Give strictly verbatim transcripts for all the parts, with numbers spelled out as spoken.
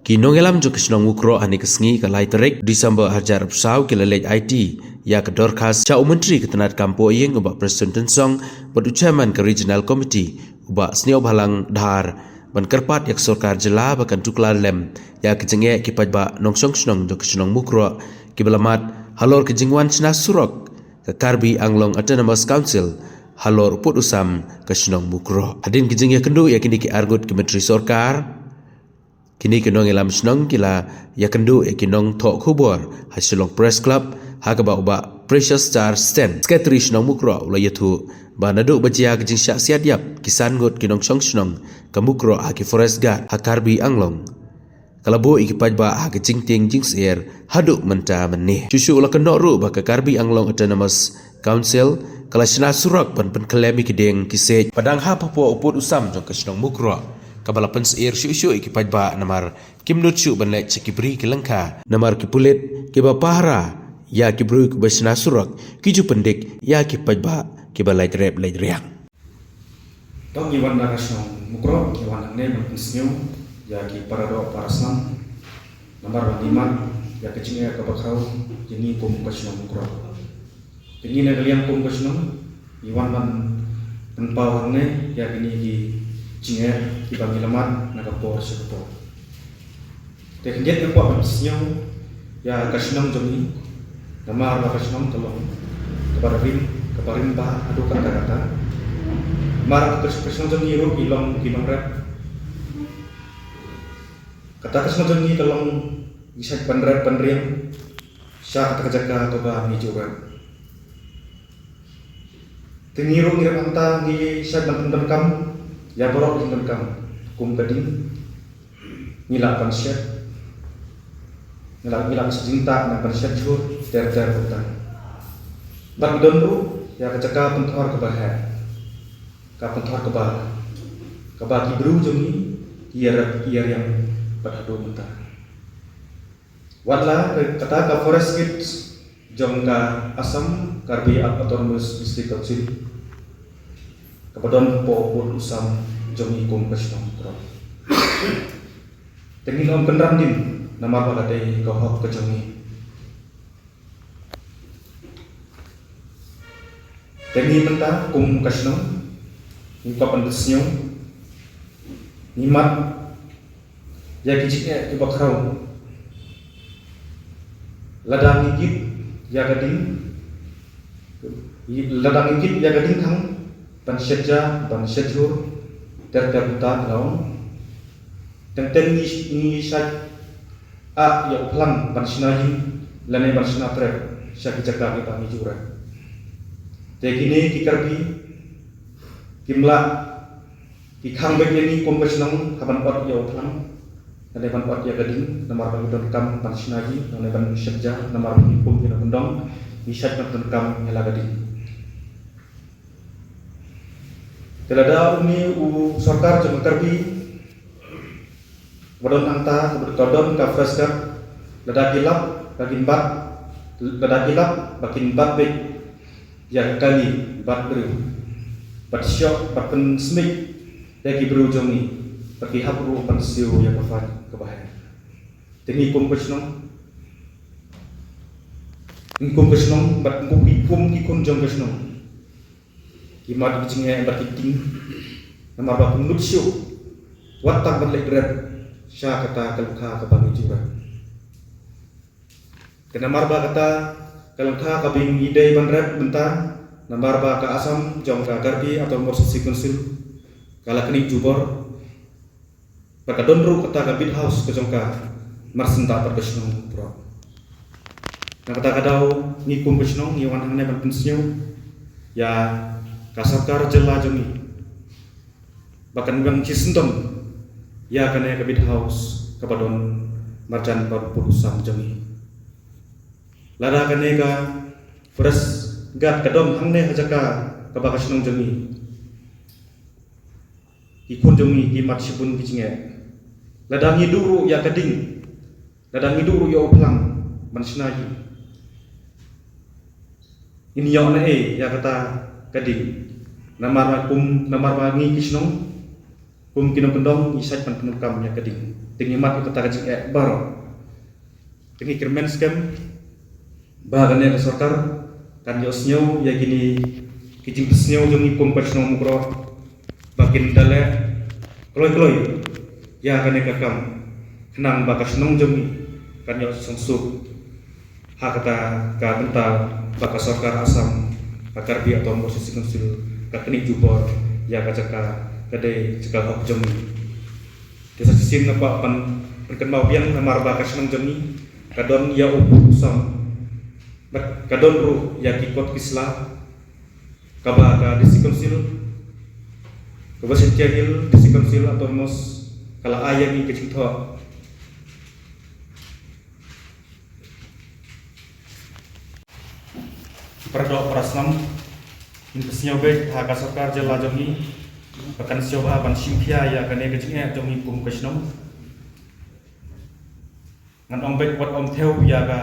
Ki nongïalam jong ka shnong Mukroh ha kane ka sngi ka lai tarik December arhajar arphew saw ki la leit aiti ïa ka dorkhas sha u Myntri ka tnad kam poh ïing u Bah Prestone Tynsong bad u Chairman ka Regional Committee u Bah Sniawbhalang Dhar ban kyrpad ïa ka sorkar jylla ba kan tuklar lem ïa ka jingeh ki paidbah nongshong shnong jong ka shnong Mukroh kiba la mad halor ka jingwan shna surok ka Karbi Anglong Autonomous Council halor u pud u sam ka shnong Mukroh. Hadien ka jingïakynduh ïa kine ki arngut ki myntri sorkar, kine ki nongïalam shnong ki la ïakynduh ïa ki nongthoh khubor ha Shillong Press Club, ha kaba u Bah Precious Charles Ten, Secretary shnong Mukroh, u la ïathuh ba naduh ba jia ka jingshah siat ïap ki san ngut ki nongshong shnong ka Mukroh ha ki Forest Guard ha Karbi Anglong, ka la buh ïa ki paidbah ha ka jingtieng jingsyier haduh mynta mynne. Shuh shuh u la kynnoh ruh ba ka Karbi Anglong Autonomous Council ka la shna surok ban pynkhlem ïa ki dieng ki siej ba dang hap hapoh u pud u sam jong ka shnong Mukroh, kaba la pynsyier shuh shuh ïa ki paidbah namar kim nud shuh ban leit sha ki bri ki lyngkha namar ki pulit kiba pahara ïa ki briew kiba shna surok ki ju pyndik ïa ki paidbah kiba leit rep leit riang. To ngi wan na ka shnong Mukroh, ngi wan hangne ban pynsngew ïa ki para doh para snam namar ba ngi mad ïa ka jingeh kaba khraw jong ngi kum ka shnong Mukroh. Te ngi na ka liang kum ka shnong ngi wan ban pynpaw hangne ïa kine ki jingeh kiba ngi la mad na ka por sha ka por. Te khyndiat nga kwah ban pynsngew ïa ka shnong jong ngi namar ba ka shnong ka long kaba rim, kaba rim bha haduh katta katta. Namar ka, ka shnong jong ngi ruh ki long ki nongrep. Kata ka shnong jong ngi ka long ngi shait ban rep ban riang sha kata ka jaka kaba ngi ju rep. Te ngi ruh ngi rep hangta ngi shait ban pyndonkam ïa baroh ki jingdonkam kum ka ding. Ngi lah ban shet, ngi lah, ngi lah ban shet jingtah, ngi lah ban shet jhur ter ter kumta. Bad ngi don ruh ïa ka jaka pynthor kaba heh, ka pynthor kaba, kaba ki briew jong ngi ki ïa rep ki ïa riang bad haduh mynta. Wat la kata ka Forest Guard jong ka Assam Karbi Autonomous District Council kaba don hapoh u pud u sam jong ngi kum ka shnong Mukroh. Te ngin ym kynran dien namar ba ka dei ka hok ka jong ngi. Te ngi mynta kum ka shnong ngi kwah ban pynsngew, ngi mad ïa ki jingeh kiba khraw. Lada ngi kit ïa ka ding, lada ngi kit ïa ka ding thang ban shet ja, ban shet jhur ter ter kumta ngi la ong. Teng teng ngi, ngi shait ah ïa u phlang ban shna ïing lane ban shna trep sha ki jaka kiba ngi ju rep. Te kine ki Karbi kim lah ki khang beit ïa ngi kum ka shnong ha ban ot ïa u phlang lane ban ot ïa ka ding namar ba ngi donkam ban shna ïing lane ban shet ja namar ba ngi kum ki nongkyndong ngi shait ban donkam ïa la ka ding. Te lada une u sorkar jong ka Karbi ba don hangta, ba don ka Forest Guard, lada ki lap ba kin bat, lada ki lap ba kin bat beit ïa ka kali bad briew, bad shoh bad pynsmit ïa ki briew jong ngi, bad ki hap ruh ban siew ïa ka fine kaba heh. Te ngi kum ka shnong, ngi kum ka shnong bad ngi kum ki, kum ki khun jong ka shnong. Ki mad ki jingeh bad ki tieng namar ba kim nud shuh wat tang ban leit rep sha kata ka lyngkha kaba ngi ju rep. Te namar ba kata ka lyngkha kaba ngi dei ban rep mynta namar ba ka Assam jong ka Karbi Autonomous District Council ka la knieh jubor. Bad ka don ruh kata ka beat house ka jong ka marsyndah bad ka shnong Mukroh. Na kata ka daw ngi kum ka shnong ngi wan hangne ban pynsngew ïa ka sorkar jylla jong ngi ba kan wan shisyndon ïa kane ka beat house kaba don marjan bad u pud u sam jong ngi. Lada kane ka Forest Guard ka don hangne ha jaka kaba ka shnong jong ngi, ki khun jong ngi ki mad shibun ki jingeh. Lada ngi duh ruh ïa ka ding, lada ngi duh ruh ïa u phlang ban shna ïing, ngin ïoh naei ïa kata ka ding? Namar ba kum, namar ba ngi ki shnong kum ki nongkyndong ngi shait ban pyndonkam ïa ka ding. Te ngi mad ïa kata ka jingeh baroh. Te ngi kyrmen skhem ba kane ka sorkar kan ïohsngew ïa kine ki jingpynsngew jong ngi kum ka shnong Mukroh ba kin da leh kloi kloi ïa kane ka kam khnang ba ka shnong jong ngi kan ïoh suk ha kata ka bynta ba ka sorkar Assam, ka Karbi Autonomous District Council ka knieh jubor ïa ka jaka ka dei jaka hok jong ngi. Te sa shisien nga kwah ban pynkynmaw biang namar ba ka shnong jong ngi ka don ïa u pud u sam bad ka don ruh ïa ki kot ki sla kaba ka District Council, ka West Jaintia Hills District Council Autonomous ka la ai ïa ngi ka jingthoh. Para doh para snam, ngin pynsngew beit ha ka sorkar jylla jong ngi ba kan sngewbha ban shim khia ïa kane ka jingeh jong ngi kum ka shnong. Ngan ong beit wat ym thew ïa ka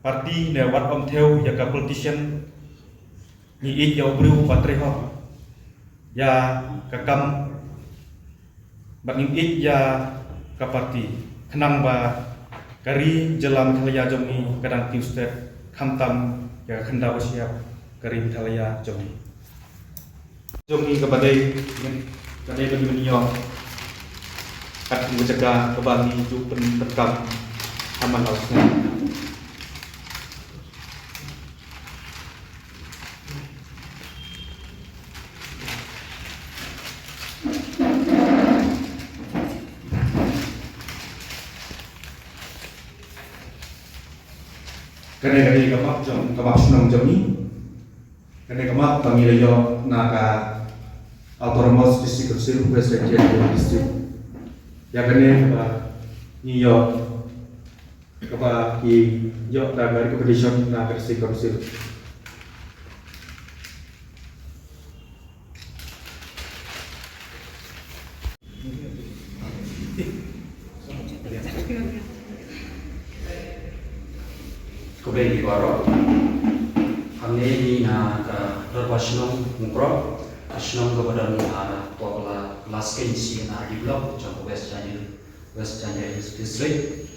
party ne wat ym thew ïa ka politician. Ngi ïeit ïa u briew uba trei hok ïa ka kam bad ngim ïeit ïa ka party khnang ba ka ri jylla Meghalaya jong ngi ka dang tingstet khamtam ïa ka khyndew ba shyiap ka ri Meghalaya jong ngi. Jong ngi kaba dei, ka dei ban ïoh kat ka jaka kaba ngi ju pyndonkam ha man la u snem. Kane ka dei ka map jong, ka map shnong jong ngi. Kane ka map ba ngi la ïoh na ka Autonomous District Council West Jaintia Hills District. Ïa kane ba ngi ïoh, kaba ki ïoh da ka recommendation na ka District Council. Khublei ïa phi baroh. Hangne ngi na ka Dorbar Shnong Mukroh, ka shnong kaba don ha Pokla, Laskin C and R D block jong ka West Jaintia, West Jaintia Hills District.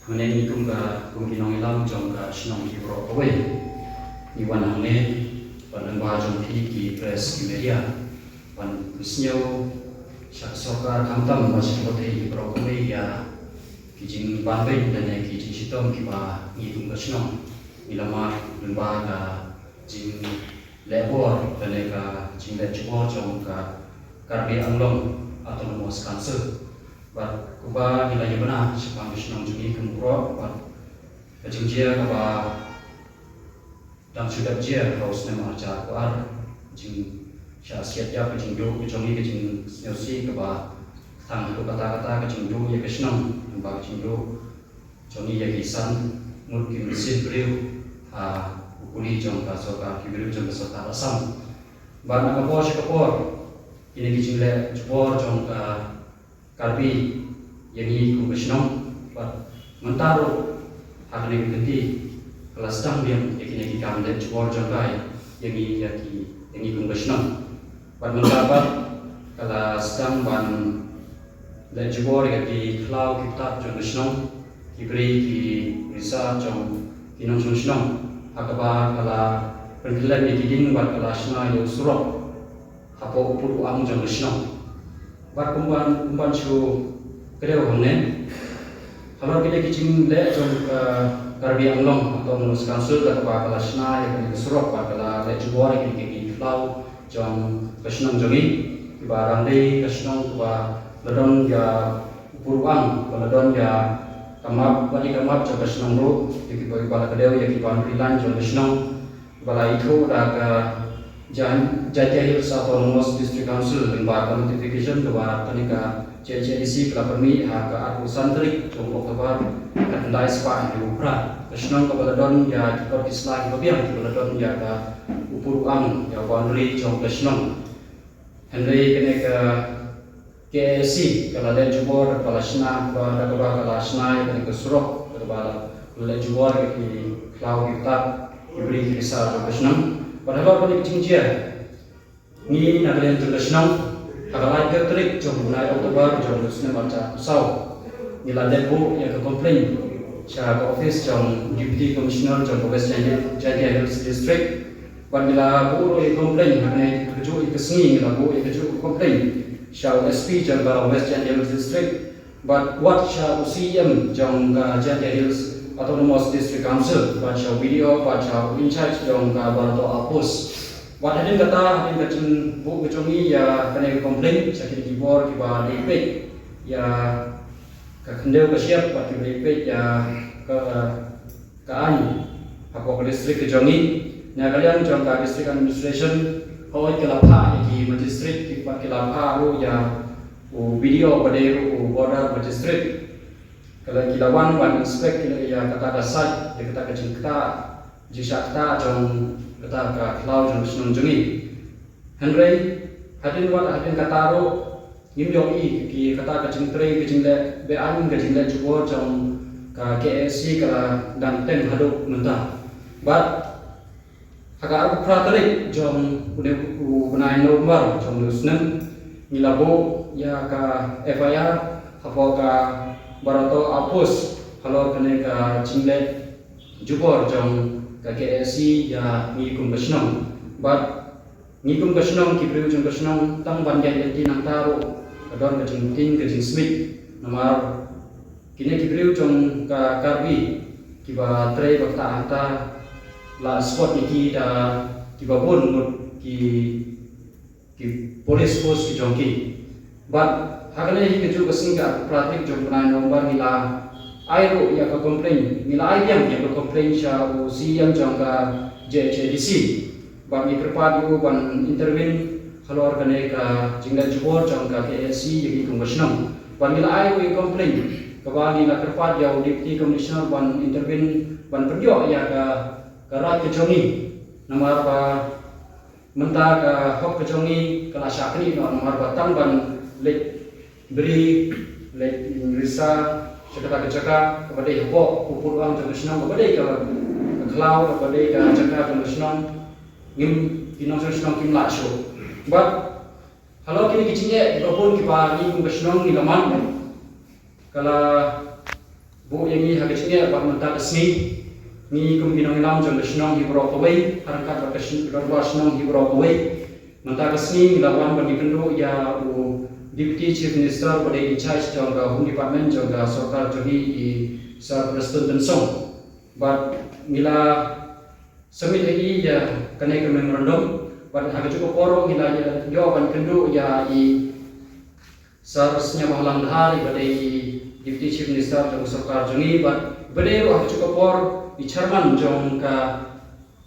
Hangne ngi kum ka, kum ki nongïalam jong ka shnong ki baroh kawei, ngi wan hangne bad lyngba jong phi ki press, ki media, ban pynsngew sha ka sorkar khamtam bad sha ki pyrthei ki baroh kawei ïa ki jingbanbeiñ lane ki jingshitom kiba ngi kum ka shnong ngi la mad lyngba ka jingleh bor lane ka jingleh jubor jong ka Karbi Anglong Autonomous Council. Bad kumba ngi la ïa bna shaphang ka shnong jong ngi ka Mukroh bad ka jingjia kaba dang shu dep jia ha u snem arhajar khatar, jingshah siat ïap, ka jingduh ka jong ngi, ka jingsngewsih kaba tang haduh katta katta ka jingduh ïa ka shnong, ba ka jingduh jong ngi ïa ki san ngut ki mynsiem briew ha u kuli jong ka sorkar, ki briew jong ka sorkar Assam. Bad na ka por sha ka por kine ki jingleh jubor jong ka Karbi ïa ngi kum ka shnong, bad mynta ruh ha kane ka kynti ka la sdang biang ïa kine ki kam leh jubor jong ka ïa ngi, ïa ki, ïa ngi kum ka shnong. Bad mynta pat ka la sdang ban leh jubor ïa ki khlaw ki btap jong ka shnong, ki bri ki risa jong ki nongshong shnong, ha kaba ka la pynkhlem ïa ki dieng bad ka la shna ïa u surok hapoh u pud u ang jong ka shnong. Bad kumban, kumban shu kdew hangne, halor kine ki jingleh jong ka Karbi Anglong Autonomous Council, da kaba ka la shna ïa kane ka surok bad ka la leh jubor ïa kine ki khlaw jong ka shnong jong ngi, kiba dang dei ka shnong kaba la don ïa u pud u ang, kaba la don ïa ka map, bad ïa ka map jong ka shnong ruh, ïa kiba, kiba la kdew ïa ki boundary line jong ka shnong, ba la ithuh da ka Jan-, Jaintia Hills Autonomous District Council lyngba ka notification kaba kane ka J H A D C ka la pynmih ha ka arphew san tarik jong u October, ka khyndai spah hynriew phra. Ka shnong kaba la don ïa ki kot ki sla kiba biang, kiba la don ïa ka u pud u ang, ïa u boundary jong ka shnong. Hynrei kane ka K A C ka la leh jubor, ka la shna, ka la, ka la, ka la shna ïa kane ka surok, ka la, ka la leh jubor ïa ki khlaw ki btap, ki bri ki risa jong ka shnong. Bad halor kane ka jingjia, ngi na ka liang jong ka shnong, ha ka laiphew tarik jong u bnai October jong u snem arhajar arphew saw, ngi la dep buh ïa ka complaint sha ka office jong Deputy Commissioner jong ka West Jaintia, Jaintia Hills District. Bad ngi la buh ruh ïa ka complaint ha kane kajuh ïa ka sngi, ngi la buh ïa kajuh ka complaint sha u S P jong ka West Jaintia Hills District. Bad wat sha u C E M jong ka Jaintia Hills Autonomous District Council, bad sha u B D O, bad sha u in charge jong ka Barato Outpost. Bad hadien kata, hadien ka jingbuh ka jong ngi ïa kane ka complaint sha kine ki bor kiba dei peit ïa ka khyndew ka shyiap, bad kiba dei peit ïa ka ka aiñ hapoh ka district ka jong ngi. Na ka liang jong ka district administration, hooid ka la phah ïa ki magistrate, ki, bad ki la phah ruh ïa u B D O ba dei ruh u border magistrate. Ka la, ki la wan ban inspect ki la ïa kata ka site, ïa kata ka jingktah, jingshah ktah jong kata ka khlaw jong ka shnong jong ngi. Hynrei hadien wat hadien kata ruh ngim ïohi ki kata ka jingtrei ka jingleh beaiñ, ka jingleh jubor jong ka K A C ka la dang teng haduh mynta. Bad ha ka arphew phra tarik jong une u bnai November jong une u snem, ngi la buh ïa ka F I R hapoh ka Barato Outpost halor kane ka jingleh jubor jong ka K A C ïa ngi kum ka shnong. Bad ngi kum ka shnong, ki briew jong ka shnong, tang ban ïaid lynti nangta ruh ka don ka jingtieng ka jingsmit. Namar kine ki briew jong ka Karbi kiba trei ba ktah hangta, la spot ïa ki da kiba bun ngut ki ki police force ki jong ki. Bad ha kane hi kajuh ka sngi ka arphew phra tarik jong u bnai November ngi la ai ruh ïa ka complaint, ngi la ai biang ïa ka complaint sha u C E M jong ka J H A D C. Bad ngi kyrpad ïa u ban intervene halor kane ka jingleh jubor jong ka K A C ïa ngi kum ka shnong. Bad ngi la ai ruh ïa ka complaint kaba ngi la kyrpad ïa u Deputy Commissioner ban intervene ban pynïoh ïa ka, ka right ka jong ngi. Namar ba mynta ka hok ka jong ngi ka la shah khmih noh, namar ba tang ban leit bri, leit risa sha kata ka jaka kaba dei hapoh u pud wang jong ka shnong, kaba dei ka, ka khlaw, kaba dei ka jaka jong ka shnong, ngim, ki nongshong shnong kim lah shuh. Bad halor kine ki jingeh kiba bun kiba ngi kum ka shnong ngi la mad, ka la buh ïa ngi ha ka jingeh bad mynta ka sngi ngi kum ki nongïalam jong ka shnong hi baroh kawei, ha ryngkat bad ka shnong, ka dorbar shnong hi baroh kawei. Mynta ka sngi ngi la wan ban ïakynduh ïa u Deputy Chief Minister ba dei in charge jong ka Home Department jong ka sorkar jong ngi, i Sir Prestone Tynsong. Bad ngi la submit ïa i ïa kane ka memorandum, bad ha kajuh ka por ruh ngi la ïa, ïoh ban kynduh ïa i Sir Sniawbhalang Dhar, iba dei i Deputy Chief Minister jong ka sorkar jong ngi, bad iba dei ruh ha kajuh ka por i Chairman jong ka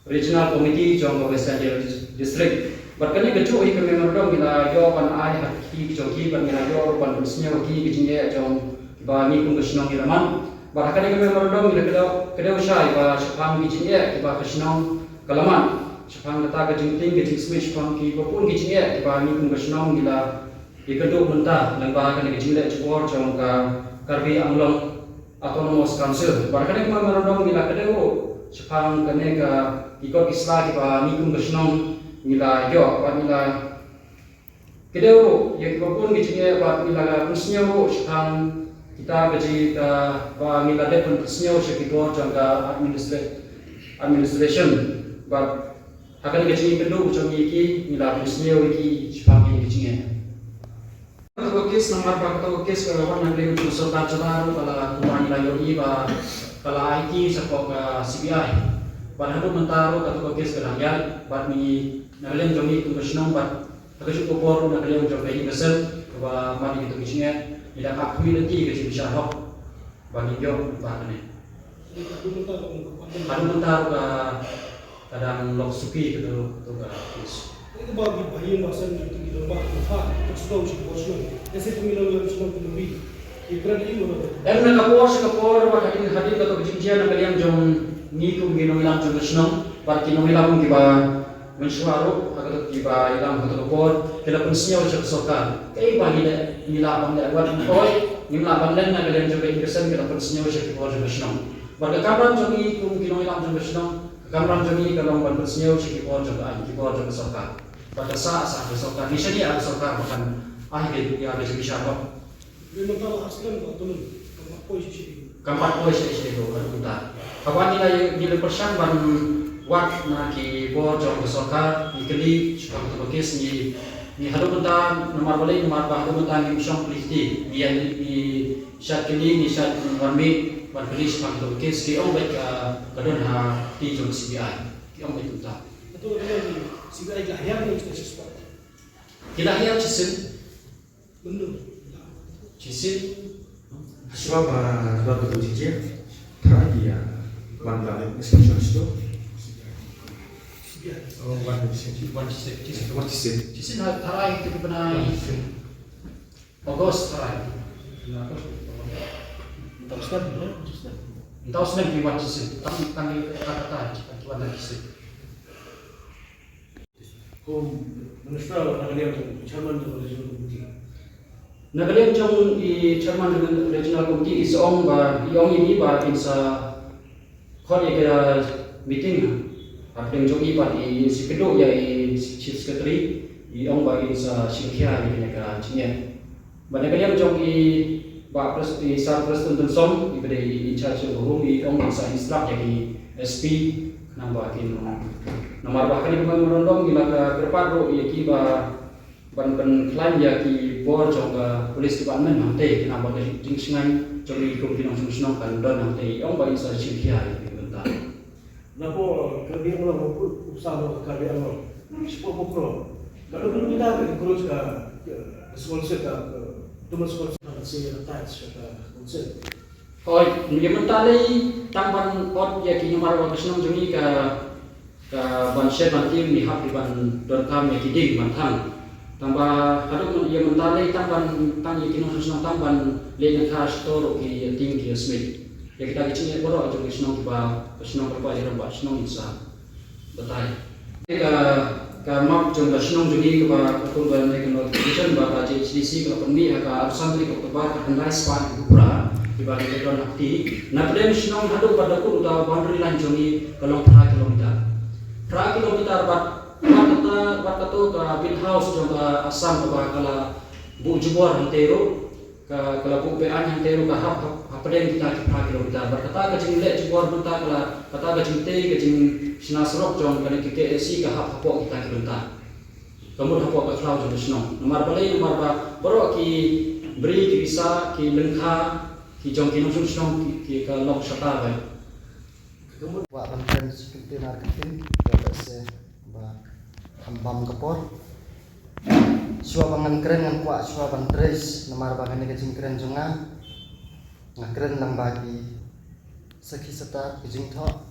Regional Committee jong ka West Jaintia District. Bad kane kajuh hi ka memorandum ngi la ïoh ban ai ha ki jong ki, bad ngi la ïoh ruh ban pynsngew ha ki ki jingeh jong kiba ngi kum ka shnong ngi la mad. Bad ha kane ka memorandum ngi la kdew, kdew shai ba shaphang ki jingeh kiba ka shnong ka la mad, shaphang kata ka jingtieng ka jingsmit, shaphang kiba bun ki jingeh kiba ngi kum ka shnong ngi la ïakynduh mynta lyngba kane ka jingleh jubor jong ka Karbi Anglong Autonomous Council. Bad kane ka memorandum ngi la kdew ruh shaphang kane ka, ki kot ki sla kiba ngi kum ka shnong ngi la ïoh, bad ngi la kdew ruh ïa kiba bun ki jingeh, bad ngi la pynsngew ruh shaphang kita ka jingeh kaba ngi la dep pynsngew sha ki bor jong ka administra-, administration. Bad ha kane ka jingïakynduh jong ngi ïa ki, ngi la pynsngew ïa ki shaphang kine ki jingeh. Kato ka kes, namar ba kato ka kes ka wan na ka liang jong ka sorkar jylla ruh, ka la, kumba ngi la ïohi ba ka la ai ki shapoh ka C B I. Bad haduh mynta ruh kato ka kes ka dang ïaid, bad ngi na ka liang jong ngi kum ka shnong, bad ha kajuh ka por ruh na ka liang jong ka Hima Sel kaba mad ïa kato ka jingeh, ngi dang ap khmih lynti ka jingbishar hok ba ngin ïoh lyngba kane. Haduh mynta ruh ka, ka dang long suki kato, kato ka kes. Em, na ka por sha ka por, bad hadien, hadien kato ka jingjia na ka liang jong ngi kum ki nongïalam jong ka shnong, bad ki nongïalam kiba mynshuwa ruh, ha kato kiba ïalam ha kato ka por, ki la pynsngew sha ka sorkar. Kaei ba ngi leh, ngi lah ban leh, wat hooid ngim lah ban leh na ka liang jong ka Hima Sel, ki la pynsngew sha ki bor jong ka shnong. Bad ka kamram jong ngi kum ki nongïalam jong ka shnong, ka kamram jong ngi ka long ban pynsngew sha ki bor jong ka aiñ, ki bor jong ka sorkar. Bad ka sah, sah ka sorkar, ngi shaniah ka sorkar ba kan ai ka, ïa ka jingbishar hok. Ngi mynta la slem ka tunung. Kam pat poi sha ïa sha ïa ka kumta. Haba ngi la ngi la pyrshang ban wad na ki bor jong ka sorkar, ngi kylli shaphang kata ka case, ngi ngi haduh mynta namar balei namar ba haduh mynta ngim shong kylli kti. Ngi ïa ngi shad kylli, ngi shad wan mih ban kylli shaphang kata ka case, ki ong beit ka ka don ha kti jong C B I. Ki ong beit kumta. Atu ka C B I ka hiar ni kita shispa. Ki la hiar shisien. Shisien. Shuwa ba don ka jingjia, tharai ki ïa wan da inspection shuwa. Oh, wan shisien. Wan shisien. Wan shisien. Shisien ha tharai ki bnai August tharai. Mynta u snem, mynta u snem ki wan shisien. Tang tang ki kata kata ki wan shisien. Home Minister na ka liang jong Chairman jong Regional Committee. Na ka liang jong i Chairman Regional Committee i sa ong ba i ong ïa ngi ba in sa khot ïa ka meeting ha pdeng jong i bad i sa kynduh ïa i Chief Secretary, i ong ba in sa shim khia ïa kane ka jingeh. Bad na ka liang jong i Bah Pres-, i Sir Prestone Tynsong, i ba dei i in charge jong ka home, i ong ba in sa instruct ïa ki S P khnang ba kin, namar ba kane ka memorandum ngi la ka kyrpad ruh ïa ki ba ban pynkhlaiñ ïa ki bor jong ka police department hangtei khnang ba ka jingshngaiñ jong ngi kum ki nongshong shnong kan don hangtei, i ong ba in sa shim khia ïa ki bynta. Na pdeng Karbi Anglong, u, u sam Karbi Anglong. Shu pok pok. Ka dei ka dei ka encourage ka, ka scholarship ka, ka, tu ma scholarship ka, si ka touch ka, ka scholarship. Hooid, ïa mynta lei tang ban ot ïa ki namar ba ka shnong jong ngi ka, ka ban shet ban tieng ngi hap ban donkam ïa ki ding ban thang. Tang ba haduh ïa mynta lei tang ban tang ïa ki nongshong shnong tang ban leit lyngkha shato ruh ki ïa tieng ki ïa submit. Ïa kita ki jingeh baroh jong ki shnong kiba, ka shnong kaba ïalam bad shnong in sa batai. Ka, ka map jong ka shnong jong ngi kaba ka kum ba ne ka notification ba ka J H D C ka la pynmih ha ka arphew san tarik October ka khyndai spah hynriew phra kiba ngi don ha kti. Na pdeng shnong haduh ba da kut uta boundary line jong ngi ka long phra kilometer. Phra kilometer bad, bad kata, bad kato ka bid house jong ka Assam kaba ka la buh jubor hangtei ruh. Ka, ka la buh be-aiñ hangtei ruh ka hap, hap, hapdeng kita ki phra kilometer. Bad kata ka jingleh jubor bynta ka la, kata ka jingtei ka jingshna surok jong kane ka K A C ka hap hapoh kita ki bynta. Ka mut hapoh ka khlaw jong ka shnong. Namar balei, namar ba baroh ki bri ki bisa ki lyngkha ki jong ki nongshong shnong ki, ki ka long shata bai. Kwah ban kren sa kynti na ka ktien, ïa ba se ba kham bam ka por. Shuwa ba ngan kren ngan kwah shuwa ban trei namar ba kane ka jingkren jong nga, nga kren lang ba ki sakhi sata ki jingthoh.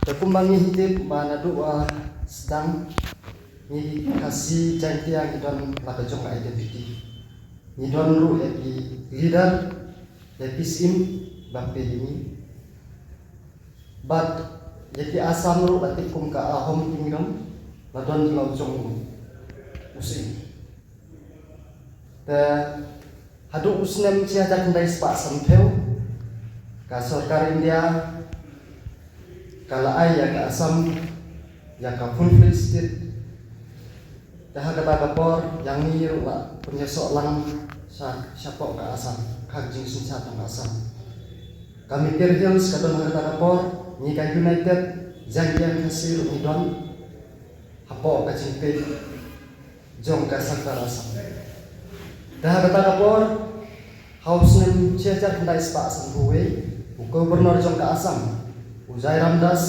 Te kumba ngi hi tip ba naduh ba sdang ngi Khasi Jaintia ngi don la ka jong ka identity. Ngi don ruh ïa ki leader, ïa ki syiem ba phi ngi. Bad ïa ki Assam ruh la tip kum ka Ahom Kingdom, la don la u jong u syiem. Te haduh u snem shi hajar khyndai spah sanphew, ka sorkar India ka la ai ïa ka Assam ïa ka full fledged state. Te ha kata ka por ïa ngi ruh la pynïasoh lang sha, shapoh ka Assam, ka jingsynshar jong ka Assam. Ka Mikir Hills ka don ha kata ka por, ngi ka United Jaintia Khasi ruh ngi don hapoh ka jingpeit jong ka sorkar Assam. Te ha kata ka por, ha u snem shi hajar khyndai spah sanphew wei, u Governor jong ka Assam, u Jairam Das,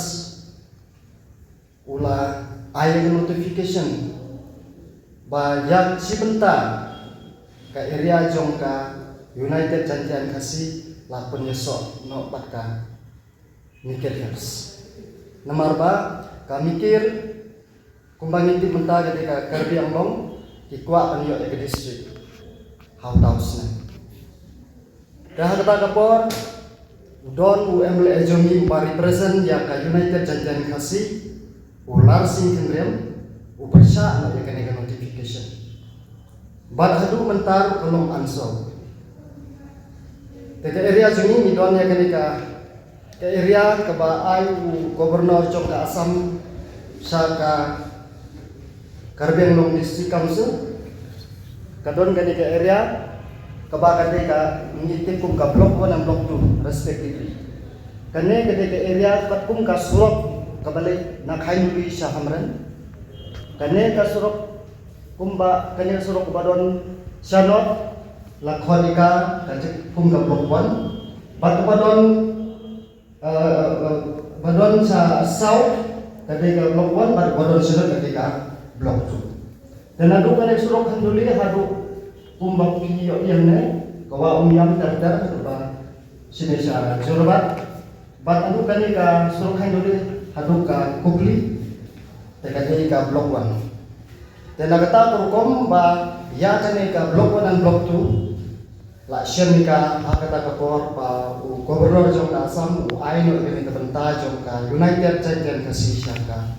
u la ai ïa ka notification ba ïa shi bynta ka area jong ka United Jaintia and Khasi la pynïasoh noh bad ka Mikir Hills. Namar ba ka Mikir, kumba ngi tip mynta ka dei ka Karbi Anglong, ki kwah ban ïoh ïa ka district ha uta u snem. Te ha kata ka por, u don u M L A jong ngi uba represent ïa ka United Jaintia and Khasi, u Larsing Khynriam, u pyrshah noh ïa kane ka notification. Bad haduh mynta ruh ka long unsolved. Te ka area jong ngi ngi don ïa kane ka, ka area kaba ai u Governor jong ka Assam sha ka Karbi Anglong District Council. Ka don kane ka area Kaba ka dei ka ngi tip kum ka block one and block two respectively. Kane ka dei ka area katkum ka surok kaba leit na Khainuli sha Hamren. Kane ka surok kumba kane ka surok kaba don sha north la khot ïa ka ka jingkum ka block one. Bad kaba don eh, ba don sa south ka dei ka block one, bad ba don sa north ka dei ka block two. Te naduh kane surok Khainuli haduh kumba phi ïohi hangne, ka Wah Umiam ter ter haduh ba shane sha Jorabat. Bad naduh kane ka surok Khainuli haduh ka Khupli, te ka dei ka block one. Te na kata ka rukom ba ïa kane ka block one and block two la shem ïa ka ha kata ka por ba u Governor jong ka Assam u ai noh ïa kane ka bynta jong ka United Jaiñtia Khasi sha ka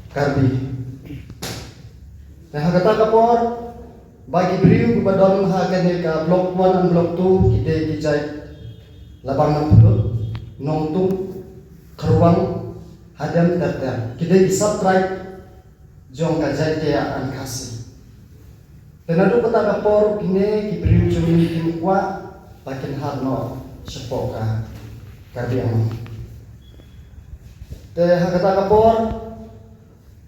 Karbi. Te ha kata ka por ba ki briew kiba don ha kane ka block one and block two ki dei ki jait Labang Nangphyllut, Nongtuh, Kharwang, Hadem ter ter. Ki dei ki sub tribe jong ka Jaiñtia and Khasi. Te naduh kata ka por kine ki briew jong ngi kim kwah ba kin hap noh shapoh ka Karbi Anglong. Te ha kata ka por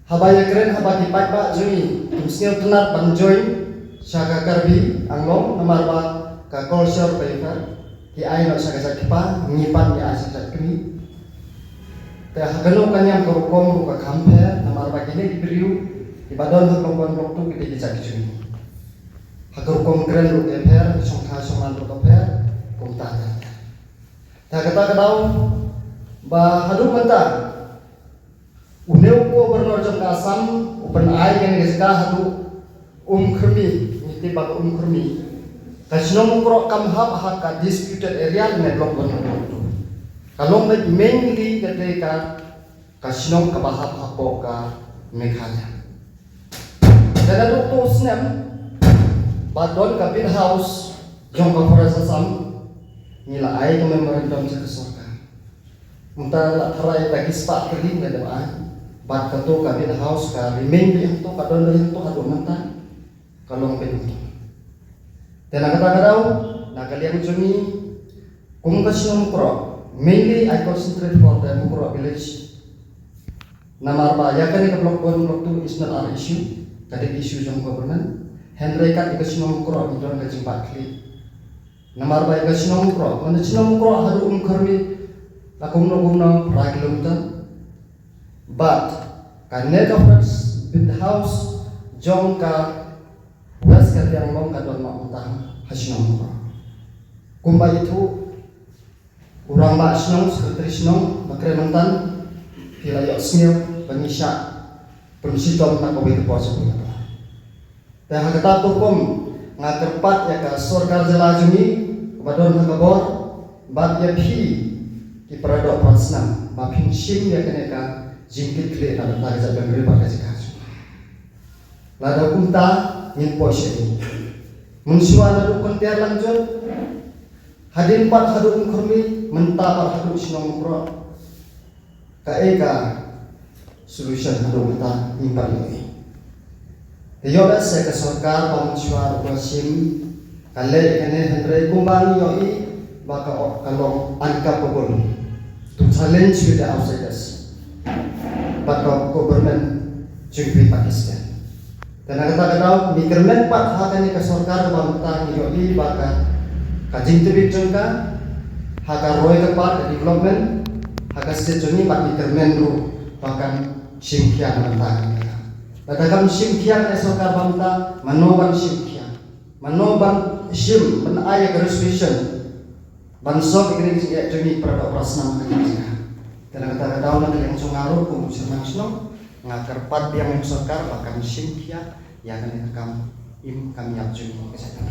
haba ïakren, haba ki paidbah jong ngi kim sngewtynnat ban join sha ka Karbi Anglong namar ba ka culture ba ïa ki ai noh sha ka jait kpa, ngi pat ngi ai sha ka jait kmie. Te ha kano ka niam ka rukom ruh ka kham pher namar ba kine ki briew kiba don ha Block One Block Two ki dei ki jait ki jong ngi. Ha ka rukom kren ruh ka pher, ka shongkha shongman ruh ka pher, kumta ter ter. Te ha kata ka daw ba haduh mynta une u Governor jong ka Assam u pyn-ai kane ka jaka haduh Umkhrmi, ngi tip ba ka Umkhrmi. Ka shnong Mukroh kam hap ha ka disputed area ne Block One Block Two. Ka long beit mainly ka dei ka, ka shnong kaba hap hapoh ka Meghalaya. Te naduh u snem ba don ka Bid House jong ka Forest Assam, ngi la ai ka memorandum sha ka sorkar. Mynta la tharai da ki spah tylli ngi la dep ai. Bad kato ka Bid House ka remain beit hangto, ka don beit hangto haduh mynta. Ka long beit hangto. Te na kata ka daw, na ka liang jong ngi kum ka shnong Mukroh, mainly I concentrate for the Mukroh village. Namar ba ïa kane ka Block One Block Two is not our issue. Ka dei ka issue jong government. Hynrei kat ïa ka shnong Mukroh ngi don ka jingbat khlieh. Namar ba ïa ka shnong Mukroh, mane shnong Mukroh haduh Umkhrmi la kumno kumno phra kilometer. Bad kane ka Forest Bid House jong ka West Karbi Anglong ka don noh mynta ha shnong Mukroh. Kumba ïathuh u rangbah shnong, secretary shnong, ba kren mynta, phi la ïohsngew ba ngi shah pynshitom na kawei ka por sha kawei ka por. Te ha kata ka rukom nga kyrpad ïa ka sorkar jylla jong ngi kaba don ha ka bor bad ïa phi ki para doh para snam ba phin shim ïa kane ka jingkitkhlieh na ka bynta ka jaitbynriew bad ka jaka jong ngi. Lada kumta ngin poi sha ïing. Mynshuwa naduh Kyntiar Langjuit, hadien pat haduh Umkhrmi, mynta pat haduh shnong Mukroh. Kaei ka solution haduh mynta ngim pat ïohi. Te ïoh lehse ka sorkar ba mynshuwa ruh ka shim ka leh ïa kane, hynrei kumba ngi ïohi ba ka, ka long uncapable to challenge with the outsiders. Bad ka government jong ka ri Pakistan. Te na kata ka daw ngi kyrmen pat ha kane ka sorkar ba mynta ngi ïohi ba ka, ka jingtbit jong ka ha ka roi ka par ka development ha ka state jong ngi, bad ngi kyrmen ruh ba kan shim khia na bynta ka. Lada kam shim khia ka sorkar ba mynta, mano ban shim khia? Mano ban shim, ban ai ka resolution ban solve ïa kane ka jingeh jong ngi para doh para snam ha kane ka jaka? Te na kata ka daw na ka liang jong nga ruh kum u chairman shnong, nga kyrpad biang ïa ka sorkar ba kan shim khia ïa kane ka kam im kam ïap jong ngi ka jaka.